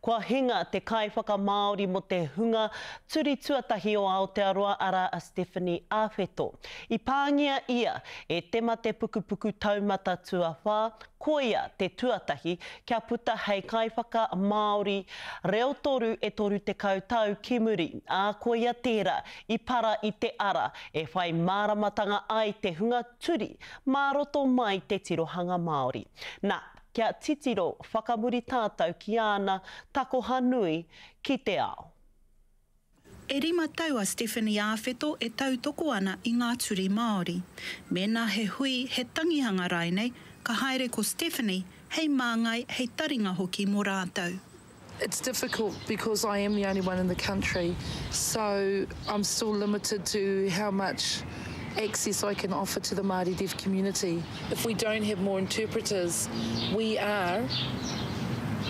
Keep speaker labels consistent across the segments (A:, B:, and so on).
A: Kua hinga te kaiwhakamāori mō te hunga turi tuatahi o Aotearoa arā a Stephanie Awheto. I pāngia ia e te mate pukupuku taumata tuawhā, koia te tuatahi kia puta hei kaiwhakamāori reotoru e 30 tau ki muri, ā, koia tērā i para i te ara e whai māramatanga ai te hunga turi mā roto mai te tirohanga Māori. Nā, kia titiro whakamuri tātou ki āna takoha nui ki te ao.
B: E rima tau a Stephanie Āwheto e tautoko ana i ngā turi Māori. Mēnā he hui, he tangihanga rainei, ka haere ko Stephanie hei māngai, hei taringa hoki mō rātou.
C: It's difficult because I am the only one in the country, so I'm still limited to how much access I can offer to the Māori deaf community. If we don't have more interpreters, we are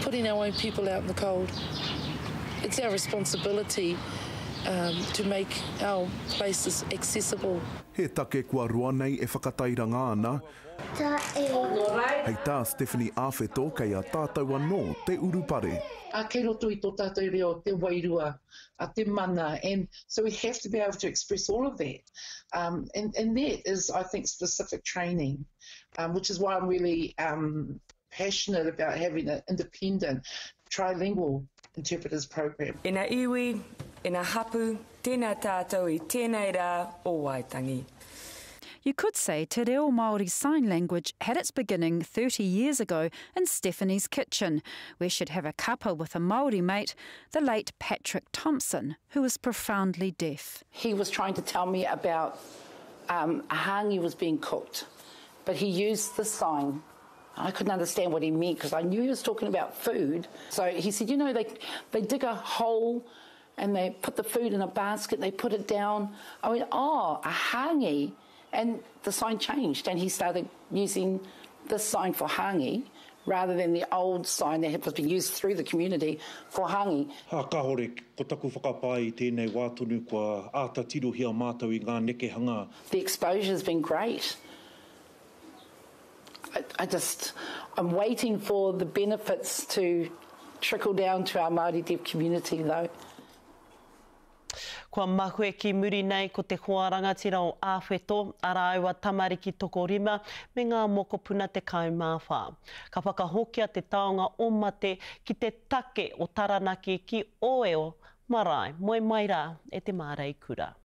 C: putting our own people out in the cold. It's our responsibility um, to make our places accessible.
D: He take kua roa nei e whakatairanga ana,
E: Ta e.
D: Hei tā Stephanie Awheto kei a tātou anō te urupare.
F: A kei roto i tō tātou reo te wairua, a te mana and so we have to be able to express all of that um, and, and that is I think specific training um, which is why I'm really um, passionate about having an independent trilingual interpreters program.
G: E na iwi, e na hapu, tēnā tātou i tēnei rā o Waitangi.
B: You could say Te Reo Māori Sign Language had its beginning 30 years ago in Stephanie's kitchen, where she'd have a cuppa with a Māori mate, the late Patrick Thompson, who was profoundly deaf.
F: He was trying to tell me about um, a hangi was being cooked, but he used the sign I couldn't understand what he meant because I knew he was talking about food. So he said, you know, they, they dig a hole and they put the food in a basket, they put it down. I went, oh, a hangi. And the sign changed and he started using this sign for hangi rather than the old sign that was being used through the community for hangi.
H: Ha, kahore, ko taku whakapae i tēnei wā tonu kua āta tirohia mātou i ngā nekehanga.
F: The exposure's been great. I, I just, I'm waiting for the benefits to trickle down to our Māori deaf community though.
A: Kua mahue ki muri nei ko te hoa rangatira o Āwheto, a rāua tamariki tokorima me ngā mokopuna 14. Ka whakahokia te taonga o mate ki te take o Taranaki ki Oeo marae. Moe mai rā e te māreikura.